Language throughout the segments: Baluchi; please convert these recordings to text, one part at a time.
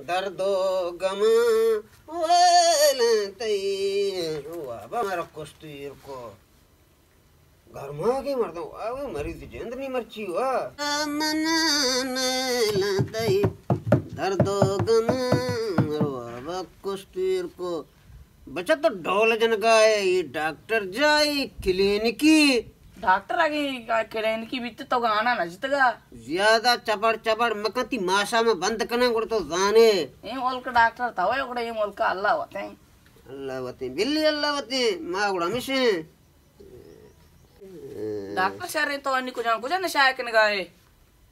درد و غم ویل تئی، وابا مرا کشت ایر کو۔ گرماگی مردم، آ، وہ مریض جند نی مرچی وا۔ من نیل تئی درد و غم، مرا وابا کشت ایر کو۔ بچہ تو ڈول جنگا ئے، اے ڈاکٹر جائی کلینکی۔ ڈاکٹر اگے کلینکی بیت تو گانا نہ جتگا۔ زیادہ چبڑ چبڑ مکن، تی ماشا ما بند کناں گڑا تو زانے۔ اے ملک ڈاکٹر تو ئے، گڑا اے ملک اللہ وتیں۔ اللہ وتیں، بلی اللہ وتیں، ما گڑا ہمیشیں۔ ڈاکٹر شریں، تو انی کجا کجا نشہ کنگا ئے؟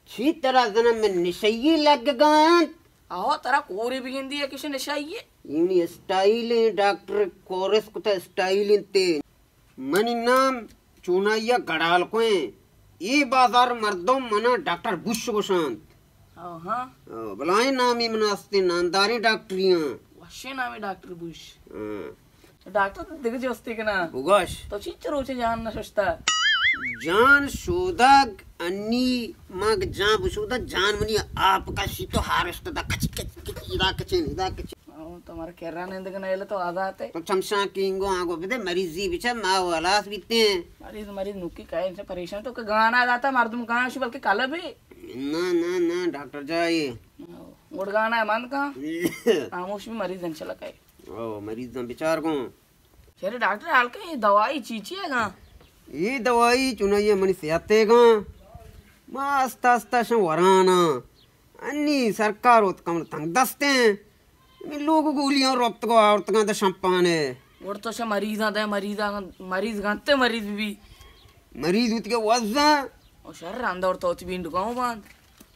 چی ترا زنا من نشئی لگ گانت؟ آہو، ترا کوری بگندی ہے کش نشئی ہے؟ اینی اسٹائلیں ڈاکٹر کورس کتا اسٹائلیں تے۔ منی نام چونائیا گڑال کوئیں۔ اے بازار مردم منا ڈاکٹر بش گوشانت۔ آہا۔ آ، بلائیں نامی من استیں، نامداریں ڈاکٹریاں۔ وشیں نامی ڈاکٹر بش۔ ہاں۔ ڈاکٹر تو دگہ جستے کنا۔ بگوش۔ تو چیچ روچے جان نہ ششتا؟ جان شودگ انی مگ جان بشودا، جان منی آپ کا شی تو ہارشت دا کچ کچ کچ، ادا کچین، ادا کچین۔ او، تو مارا کرا نندگ نہ ایل تو آزات ہے۔ تو چمشان کینگو آنگو بدے، مریضی بچا ما و ہلاس بیتے ہیں۔ مریض، مریض نکی کائے، انسان پریشان تو کہ گانا داتا مردم گانا شو بلکہ کل بھی۔ نہ، نہ، نہ، ڈاکٹر جائی۔ او، گڑ گانا ہے مند کا۔ خاموش بھی مریض انشاءاللہ کائے۔ او، مریضاں بچار گوں۔ شر ڈاکٹر حال کن، اے دوائی چی چی ہے گا؟ اے دوائی چنائی منی صحت ہے گا۔ ما آستہ آستہ شن ورانا۔ انی سرکار وت کم تنگ دستیں۔ می لوگ گولیاں رپتگو آورتگاں دا شمپانے۔ گڑ تو شا مریضاں دے، مریضاں، مریض گنتے مریض بھی۔ مریض ہوتی کے وزاں۔ او شر رند اور تو تی بینڈ گاؤں باند۔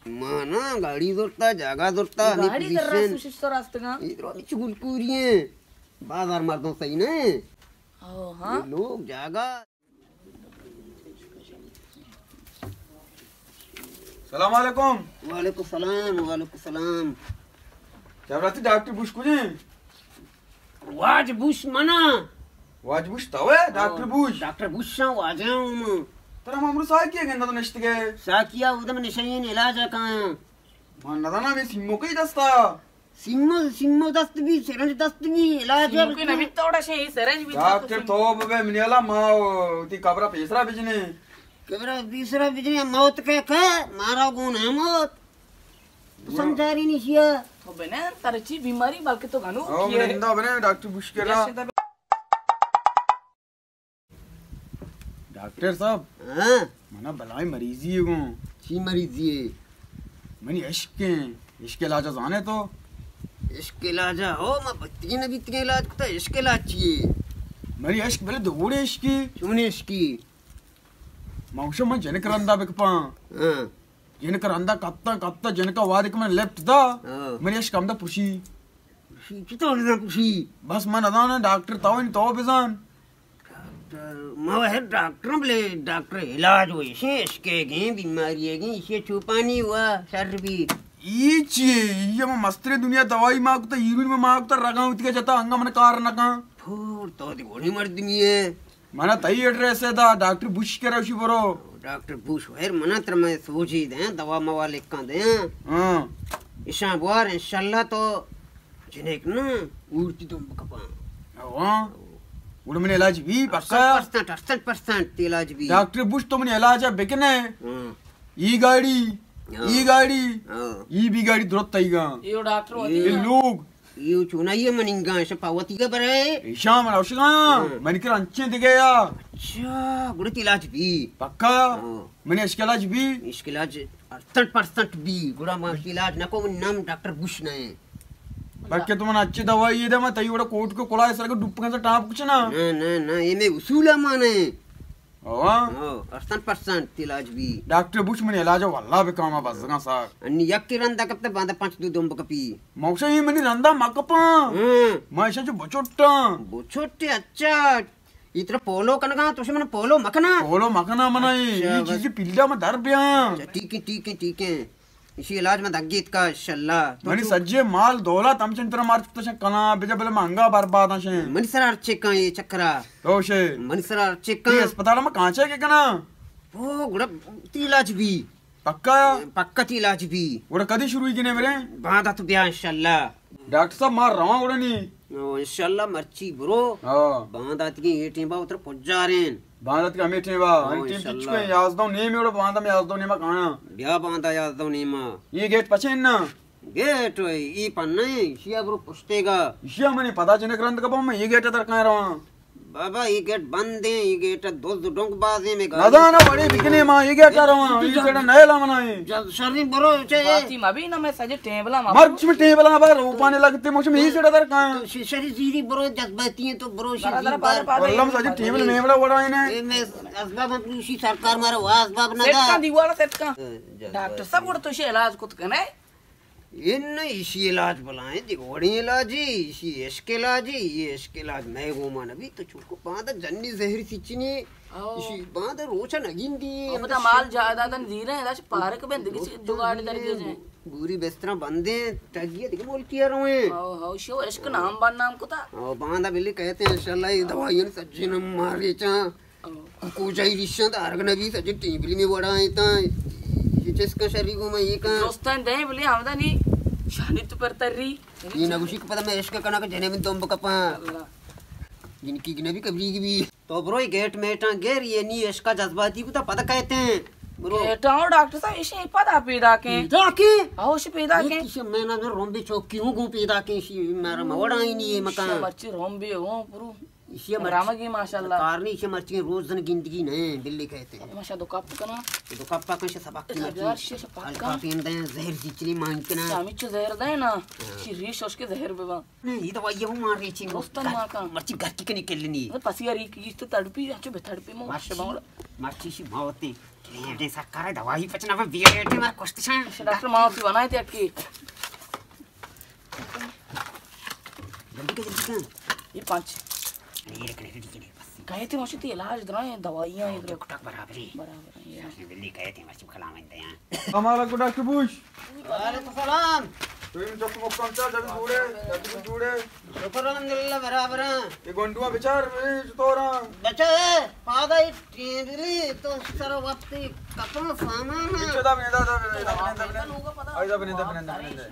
مانا گاڑی زورتا، جاگا زورتا، ہمیں گاڑی در پوزیشن۔ راست سوشش تو راست گا۔ یہ تو ہمیں چگل کوری ہیں۔ بازار مردم صحیح نہ ہیں۔ او ہاں۔ یہ لوگ جاگا۔ سلام علیکم۔ وعلیکم السلام، وعلیکم السلام۔ کیا براتی ڈاکٹر بش کجیں؟ واج بوش منا۔ واج بوش تو ہے؟ ڈاکٹر بوش؟ ڈاکٹر بوش شاں واجہ ہوں من۔ ترا ما امرو ساکی ہے گندہ تو نشت گئے؟ ساکیا اودم نشین علاج کاں۔ ما ندانا میں سیمو کئی دستا۔ سیمو، سیمو دست بھی، سرنج دست بھی، علاج سیمو کے نبی توڑا شے، سرنج بھی ڈاکٹر تو بے منی علا ما تی قبرہ پیسرا بجنے۔ قبرہ پیسرا بجنے، موت کے کہ مارا گون ہے موت۔ سمجھاری نہیں شیا۔ تو بنے ترچی بیماری بلکہ تو گنو او کیے۔ بنے ڈاکٹر بوش کرا۔ ڈاکٹر صاحب، ہاں؟ منا بلائیں مریضی ہے گوں۔ چی مریضی ہے؟ منی عشق ہیں، عشق علاج زانے تو؟ عشق علاج ہو، ما بتگی نہ بیتگی علاج کتا، عشق علاج چی ہے؟ منی عشق بلے دوڑے عشقی۔ چون عشقی؟ ما گوشم من جنک رندا بکپاں۔ ہاں۔ جنک رندا کپتا کپتا جنکا وادے کہ من لفٹ دا، ہاں۔ منی عشق ہمدا پرشی۔ پرشی؟ چطور نہ پرشی؟ بس من ندانا ڈاکٹر تو نی تو بزان۔ ڈاکٹر، ما وہ ڈاکٹر بلے ڈاکٹر علاج وہ ایشی عشق ہے گیں بیماری ہے گیں ایشی چوپانی ہوا شر بھی۔ یہ چی ہے؟ یہ ما مسترے دنیا دوائی ما کتا، ہیروئن ما کتا، رگاں اتکا جتا، انگا من کار نہ کاں۔ پھور تو دی گوڑی مردمی ہے۔ منا تئی ایڈریس ہے دا، ڈاکٹر بش کرا شی برو۔ ڈاکٹر بش، خیر منا تر میں سوجی دیں، دوا موا لکھاں دیں۔ ہاں۔ اشاں بوار انشاءاللہ تو جنک نا اورتی دم بکپاں۔ ہاں۔ گڑا من علاج بھی پکا؟ سد پرسنٹ، سد پرسنٹ علاج بھی۔ ڈاکٹر بش تو من علاج بکنے۔ ہاں۔ ای گاڑی، ہاں۔ ای گاڑی، ہاں۔ ای بھی گاڑی درست تئی گا۔ یہ ڈاکٹر ہوتی یہ ہے۔ لوگ۔ یہ چونائی ہے مننگا، ایسا پاوتی کا برے۔ ایشا من اوشگا، ہاں۔ من کر انچیں دگے یا۔ اچھا، گڑا تی علاج بھی۔ پکا؟ ہاں۔ من عشق علاج بھی۔ عشق علاج سد پرسنٹ بھی، گڑا ما علاج نہ کو، من نام ڈاکٹر بش نہ ہے۔ بلکہ تو من اچھی دوائی دے، میں تئی وڑا کوٹ کو کلا سر کو ڈپ کا ٹاپ کچھ نہ۔ نہ، نہ، نہ، یہ میں اصول ہے مانے۔ ہوا؟ ہاں، سد پرسنٹ علاج بھی۔ ڈاکٹر بش من علاج واللہ بکاما بزگاں ساک۔ انی یک رند کپتا باندا پنچ دو دم بکپی۔ موشا یہ منی رندا مکپاں۔ ہاں۔ ما ایشا جو بچوٹاں۔ بچوٹے اچھا۔ یہ ترا پولو کنگا، تو من پولو مکنا؟ پولو مکنا منا یہ، اچھا، یہ بس۔ چیزی پیلڈا میں در بیاں۔ اچھا، ٹھیک ہے، ٹھیک ہے، ٹھیک ہے۔ اسی علاج میں دگیت کا انشاءاللہ۔ تو منی تو سجے مال دولت ہم چن ترا مارچ کتا شن کنا، بجا بلے منگا برباد شن۔ منی سر ہر چکاں یہ چکرا۔ تو شے۔ منی سر ہر چکاں۔ یہ اسپتال میں کانچے کے کنا؟ او گڑا تی علاج بھی۔ پکا؟ پکا تئی علاج بی۔ گڑا کدی شروع کنے مرے؟ باندا تو بیا انشاءاللہ۔ ڈاکٹر صاحب، ما رواں گڑا نی۔ او، انشاءاللہ مرچی برو۔ ہاں۔ باندا تگیں اے ٹیم با اتر پجارین۔ باندا تگیں ہمے ٹیم با، او، ہمے ٹیم انشاءاللہ۔ چچکو یازدہ و نیم اے، گڑا باندا ما یازدہ و نیما کایاں۔ بیا باندا یازدہ و نیما۔ اے گیٹ پچے نا؟ گیٹ اے، اے پن اے، اشیا برو پشتے گا۔ اشیا منی پدا جنک رند کپاں، من اے گیٹ در کایاں رواں۔ بابا، اے گیٹ بند ایں، اے گیٹ ءَ دز ڈنک باز ایں، مئے گاڑی نزاناں، وڑے بکنے ما اے گیٹ ءَ رواں، اے سیڈا نئیلا منا ایں۔ جب شریں برو چے۔ باتی مبی نا، مئے سجے ٹیبلاں مبو۔ مرچی مئے ٹیبلاں بار روپانے لگتے، مچ مئے اے سیڈا در کایاں۔ تو ش-، شری زیری برو، جذباتی ایں تو برو، شری زیری بار۔ واللہ مئے سجے ٹیبل میمڑا وڑا ایں۔ اے مئے اسباب ہم پروشی، سرکار مارا وا اسباب نہ دا۔ سیٹ کا دیوالا سیٹ کا۔ اے، جذباتی۔ ڈاکٹر صاحب، گڑا تو شے علاج کت کنے؟ اناں، ایشی علاج بلائیں، دگہ وڑیں علاجے، ایشی عشق علاجے، اے عشق علاج مئے گوما نبی، تو چوکو باندا جنی زہر سچنی، او۔ ایشی باندا روچا نگندی۔ او، پدا مال جائیداداں زیریں، ادا چہ پارک بندگی چی جگاڑ در بیجیں۔ گوری بستراں بندیں، ٹگی دگہ ملکی رویں۔ او، ہو، شو عشق نام بدنام کتا۔ او، باندا بلی کہتے ہیں، انشاءاللہ اے دوائیاں سجین مارے چاں۔ کوجائی ریشاں دارگ نبی، سجے ٹیبلی میں وڑا ایں تاں۔ اے چس کا شری گوما اے کا۔ دوستاں دیں بلے ہمدا نی شانی تو پر تری۔ اے نہ گوشی کہ پدا مئے عشق کنا کہ جنے من دم بکپاں۔ اللہ۔ جنکی کی نبی قبری کی بھی۔ تو برو اے گیٹ میٹاں گر، اے نی عشق جذباتی کو تا پدا کہتے ہیں۔ برو۔ گیٹاں ڈاکٹر صاحب، ایشی پدا پیدا کیں۔ پیدا کیں؟ آؤ، ایشی پیدا کیں۔ کسی میں نہ رومبی چوکی ہوں گو پیدا کیں، ایشی میرا موڑا ہی نہیں ہے مکان۔ ایشی مرچی رومبی ہوں، برو۔ ایشی مرچی رامگی ماشاءاللہ۔ کارنی ایشی مرچی روز زن گندگی نہ، بلی کہتے ہیں۔ ماشاء دو کپ کنا۔ دو کپ پاکن شے سبق کی مرچی۔ یار، شے سبق کا۔ الکاپی اندے زہر جیچنی مان کنا۔ شامی چو زہر دے نا۔ ہاں۔ شی ریش اس کے زہر ببا۔ نہیں، اے دوائی ہوں مار ریچیں۔ دوستان ما کا۔ مرچی گھر کی کنی کلنی۔ پسی اری کی تو تڑپی، اچو بے تڑپی مو۔ مرچی، مرچی شی موت ہے۔ کلیڈے سرکار دوائی پچنا بے بیٹے مار کشتشاں۔ ڈاکٹر ما اسی بنائے تھے کہ جلدی کن، جلدی کن۔ اے پانچ۔ اے رکھنے، رکھنے، رکھنے، بس۔ کہے تھے ماشی تئی علاج درائیں، دوائیاں اے درو۔ ٹک ٹک برابر ہے۔ برابر ہے، اے۔ شاشی بلی کہے تھے ماشی کلام اندے ہیں۔ السلام علیکم ڈاکٹر بوش۔ وعلیکم السلام۔ تو ان چپ مکم چا جلدی جوڑے، جلدی جوڑے۔ شکر الحمدللہ برابر ہیں۔ اے گونڈواں بچار، اے چطور ہیں؟ بچا ہے، پادا ہی ٹیبلی تو سر وقتی کپن سامان ہے۔ اچھا، دا بنے، دا، دا بنے، دا بنے، دا بنے۔ آئی دا بنے، دا بنے، دا بنے۔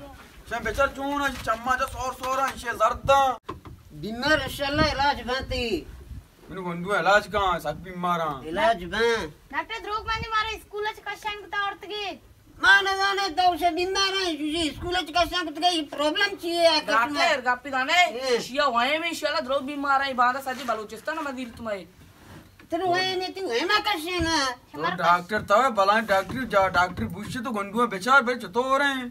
شاہ بچار چون ایں، چماں چہ سور سور ایں، ایشی زرداں۔ بیمار انشاءاللہ علاج بنتی۔ من گونڈو علاج کاں، سک بیماراں۔ علاج بن۔ ڈاکٹر دروگ بندی مارا اسکول چ کشان کتا اورتگی۔ ما نزانے تو شے بیماراں، جی اسکول چ کشان کتا، اے پرابلم چی ہے آخر میں؟ ڈاکٹر گپی دانے، اے۔ شیا وائیں میں انشاءاللہ دروگ بیماراں، باندا سجی بلوچستان مدیر تمہیں۔ ترو وے میں تو وے ما کشے نا۔ تو ڈاکٹر تو بلائیں ڈاکٹر جا، ڈاکٹر بوشی تو گونڈو بچار بے چطور ہیں؟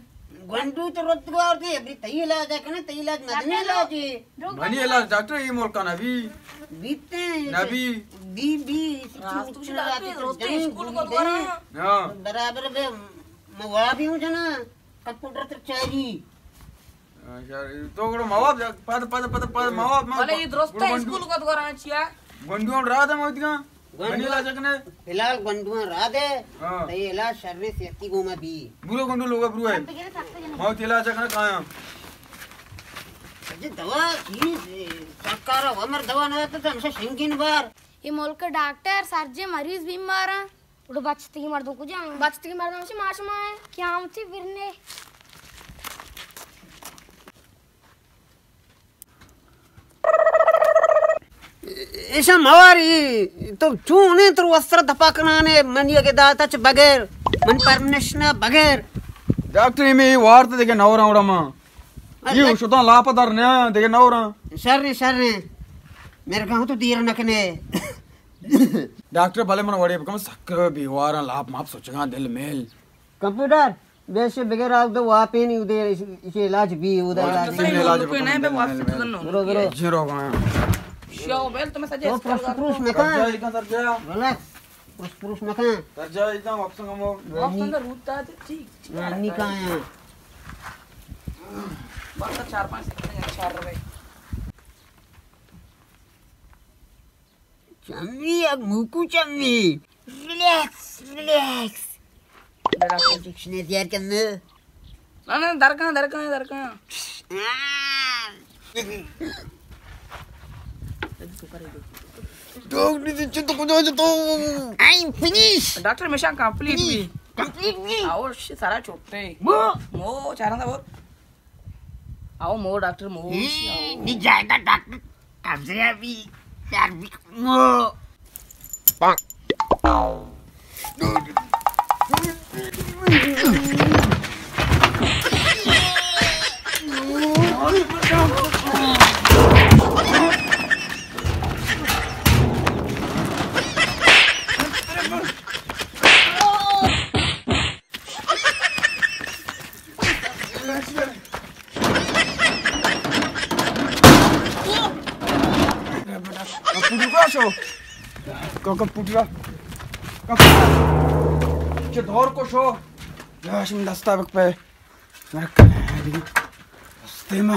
گونڈو تو رت گوار دے، ابھی تئی علاج ہے کنا، تئی علاج مدنی علاج ہے۔ منی علاج ڈاکٹر اے ملک نبی۔ بیتے۔ نبی۔ بی بی۔ ہاں۔ برابر بے، موابی ہوں جنا، کمپیوٹر تر چاری۔ تو گڑا مواب پد، پد، پد، پد، مواب ما بلے اے درست گڑا ہے، گونڈو۔ اسکول کو دوارا چیا؟ گونڈو ہم رات ہے موت کا۔ گونڈو منی علاج کنے۔ فی الحال گونڈو رات ہے۔ ہاں۔ تئی علاج شر صحتی گوما بی۔ برو گونڈو لوگا برو ہے۔ موت علاج کنے کایا۔ اجے دوا کی سرکار عمر دوا نہ تو ہمیشہ شنگین بار۔ اے ملک ڈاکٹر سرجے مریض بیمار ہیں۔ گڑا بچتگیں مردم کجا اَنت؟ بچتگیں مردم چہ ما شما ایں۔ قیامتی برنے۔ ایشاں مواری، تو چون ایں ترو استر دپا کنانے، منی اگے داتا چہ بغیر، من پرمشنا بغیر۔ ڈاکٹر، اے میں وارت دیگہ نوراں اڑا ما۔ اے شتاں لاپ در نیا دیگہ نوراں۔ شر، شر۔ میرے کہاں تو دیر نہ کنے۔ ڈاکٹر، بلے من وڑے بکم، سک بیواراں، لاپ ماپ سوچگاں، دل میل۔ کمپیوٹر، بیش بغیر آگ دو واپینی ادے، اسے علاج بھی ادے، علاج۔ علاج کوئی نہیں، بے واپس تو دنو۔ برو، برو۔ جی رو گایا۔ شو بیل تمہیں سجے تو پروش، پروش مکان۔ سر جائے گا، سر جائے۔ ریلیکس۔ پروش، پروش مکان۔ سر جائے گا، واپس ہم ہو۔ واپس اندر روتا ٹھیک۔ نانی کہاں ہے؟ بس چار پانچ سیکنڈ، چار روپے۔ چمی، اب موکو چمی۔ Relax, relax. ڈاکٹر انجیکشن زیار کرنا۔ نہ، نہ، درکاں، درکاں، درکاں۔ ڈاکٹر، چت کجا جتو؟ I finish. ڈاکٹر، ہمیشہ کمپلیٹ بھی۔ کمپلیٹ بی۔ آؤ، شی سارا چھوٹے۔ مو۔ مو، چارا دا بول۔ آؤ، مو ڈاکٹر مو۔ ای، نی جائیداد ڈاکٹر قبضہ بی، یار بی مو۔ کمپیوٹر کو شو۔ کو کمپیوٹر۔ کمپیوٹر۔ چه دور کو شو۔ یا شم دستا بک پہ۔ مرکا۔ دستے ما۔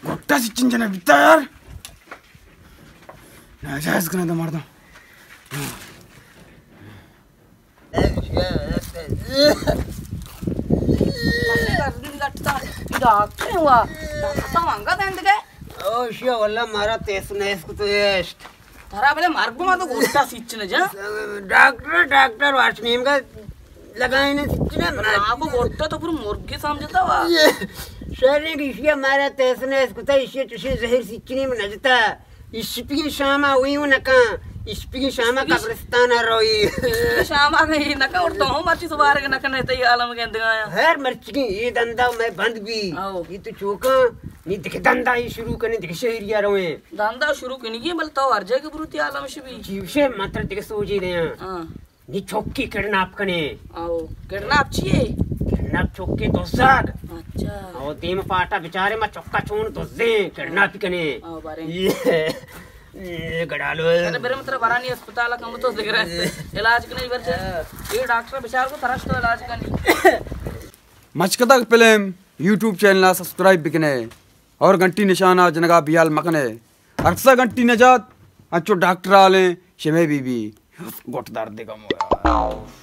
گٹا سچن جنا بیتا یار۔ ناجائز کنا دا مردم۔ ڈاکٹر ہوا، ڈاکٹر تو انگا دند گئے۔ او شیا واللہ مارا تیس نیس کو تو ایشت۔ ترا بلے مرگ ما تو گوشتا سچ نہ جا۔ ڈاکٹر، ڈاکٹر واش نیمگا لگائیں سچ نہ۔ نا کو گوشتا تو پر مرگی سمجھتا وا۔ شریں کہ شیا مارا تیس نیس کو تو ایشی چشیں زہر سچ نیم نجتا۔ اشپی شاما ویو نکاں، اشپی شاما قبرستان روی۔ اشپی شاما نہیں نکاں اور تو مرچی سوار نکنے تے عالم گندگایا۔ ہر مرچی یہ دندا میں بند بی۔ آؤ۔ یہ تو چوکاں، نی دکھ دندا یہ شروع کرنے دکھ شہریا رویں۔ دندا شروع کنگی بل تو ہر جگہ بروتی عالم شبی۔ چیوشے متر دکھ سوجی دے۔ ہاں۔ نی چوکی کڈناپ کنے۔ آؤ، کڈناپ چیے؟ کڈناپ چوکی دوزاگ۔ اچھا۔ او دیم پاٹا بیچارے ما چوکا چون دوزیں، کڈناپ کنے۔ آؤ، بارے۔ یہ، یہ گڑالو۔ ارے برے متر برانی اسپتال کم تو ذکر ہے۔ علاج کنے برچے۔ یہ ڈاکٹر بچار کو ترش تو علاج کنی۔ مچکدگ فلم یوٹیوب چینل سبسکرائب بکنے اور گھنٹی نشانہ جنگا بیال مکنے۔ ہرکسا گھنٹی نجات انچو ڈاکٹر آلیں شمے بی بی۔ گٹ درد کم ہوا۔